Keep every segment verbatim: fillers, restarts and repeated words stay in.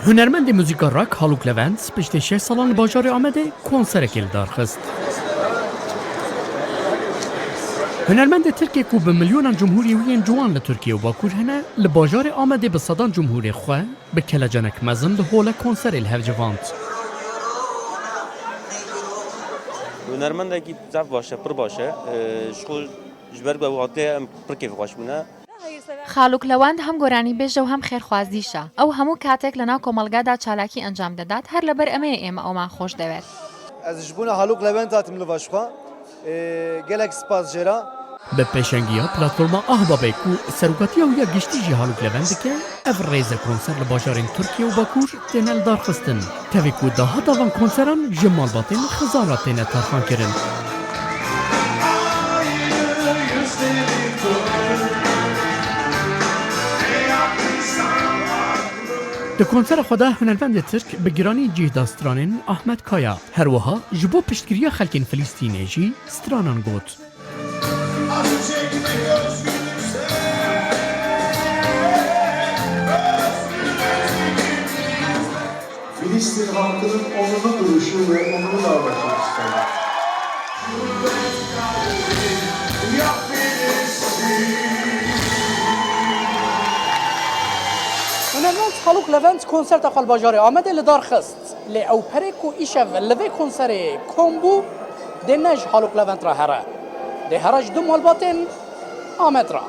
Hunermendê muzîka rock Haluk Levent piştî şeş salan li bajarê Amedê konserekê li dar xist. Hunermendê Tirkê ku bi milyonan cumhûrî wî yên ciwan li Tirkiye û Bakur hene, li bajarê Amedê bi sedan cumhûrê xwe bi kelecanek mezin li holek konserê li hev civand. Hunermendekî zaf baş e, pir baş e. Ee, ji xwe ji ber ku ew hatiye em pir kêfxweş bûne. خالوک لەوەند هەم گۆرانیبێژە و هەم خێرخوازیشە. ئەو هەموو کاتێک لەناو کۆمەڵگادا چالاکی ئەنجام دەدات، هەر لەبەر ئەمەیە ئێمە ئەومان خۆش دەوێت. Ez ji bona Haluk Levent hatim li va ji xwe. Ê, gelek spas jê re. Bi pêşengiya platforma Ahbabê ku serokatiya wî ya giştî jî Haluk Levent dike, ev rêze konser li bajarên Tirkiye û Bakur têne lidarxistin. Tevî ku dahata van konseran ji malbatên xizan re têne tarxankirin. Di konsera xwe de hunermendê Tirk bi giranî cih da stranên Ahmet Kaya. Her wiha ji bo piştgiriya xelkên Filistînê jî stranan got. Filistin halkının onurlu duruşu ve onurlu davranışını kutlamak. Hunermend Haluk Levent konserta xwe li bajarê Amedê li dar xist. Lê ew perê ku îşev li vê konserê kom bû, dê ne ji Haluk Levent re here. Dê here ji du malbatên Amed re.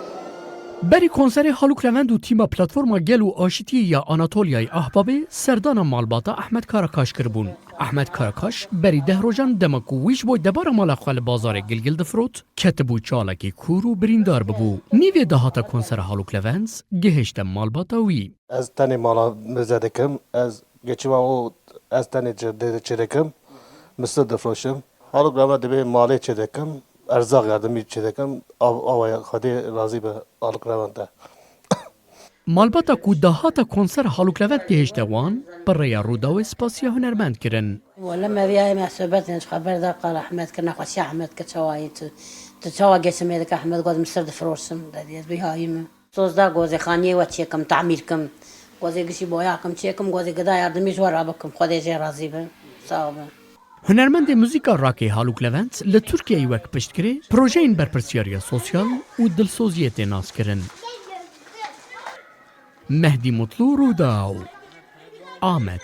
Berî konserê Haluk Levent û tîma Platforma Gel û Aşitiyê ya Anatoliyayê Ahbabê serdana malbata Ahmet Karakaş kiribûn. Ahmet Karakaş berî deh rojan dema ku wî ji bo debara mala xwe li bazarê gilgil difirot, ketibû çalakî kûr û birîndar bibû. Nîvê dahata konsera Haluk Levent gihişte malbata wî. Ez tenê mala mize dikim, ez geçima û ez tenê çê dikim, misir difroşim. Halok Levent dibê malê çê dikim, erzaq yardimî çê dikim, awa Xwedê razî be Halok Levent te. Malbata ku dahata konsera Haluk Levent gihişte wan, bi rêya Rûdawê spasiya hunermend kirin. Wele me viyayê me sohbetên ji xeber da qal Ehmed kir, nexweşiya Ehmed kir çawa yî tu, tu çawa geçimê dike Ehmed got, misir difroşim, dedi ez bihayî me. Soz da gozê xaniyê we çêkim, tamîr kim, gozê gişî boya kim, çêkim, gozê gida yardimî ji we re bikim, Xwedê jê razî be. Sax be. Hunermendê muzîka rakê Haluk Levent li Tirkiyeyê wek piştgirê projeyên berpirsiyariya sosyal û dilsoziyê tê naskirin. Mehdî Mutlu, Rûdaw, Amed.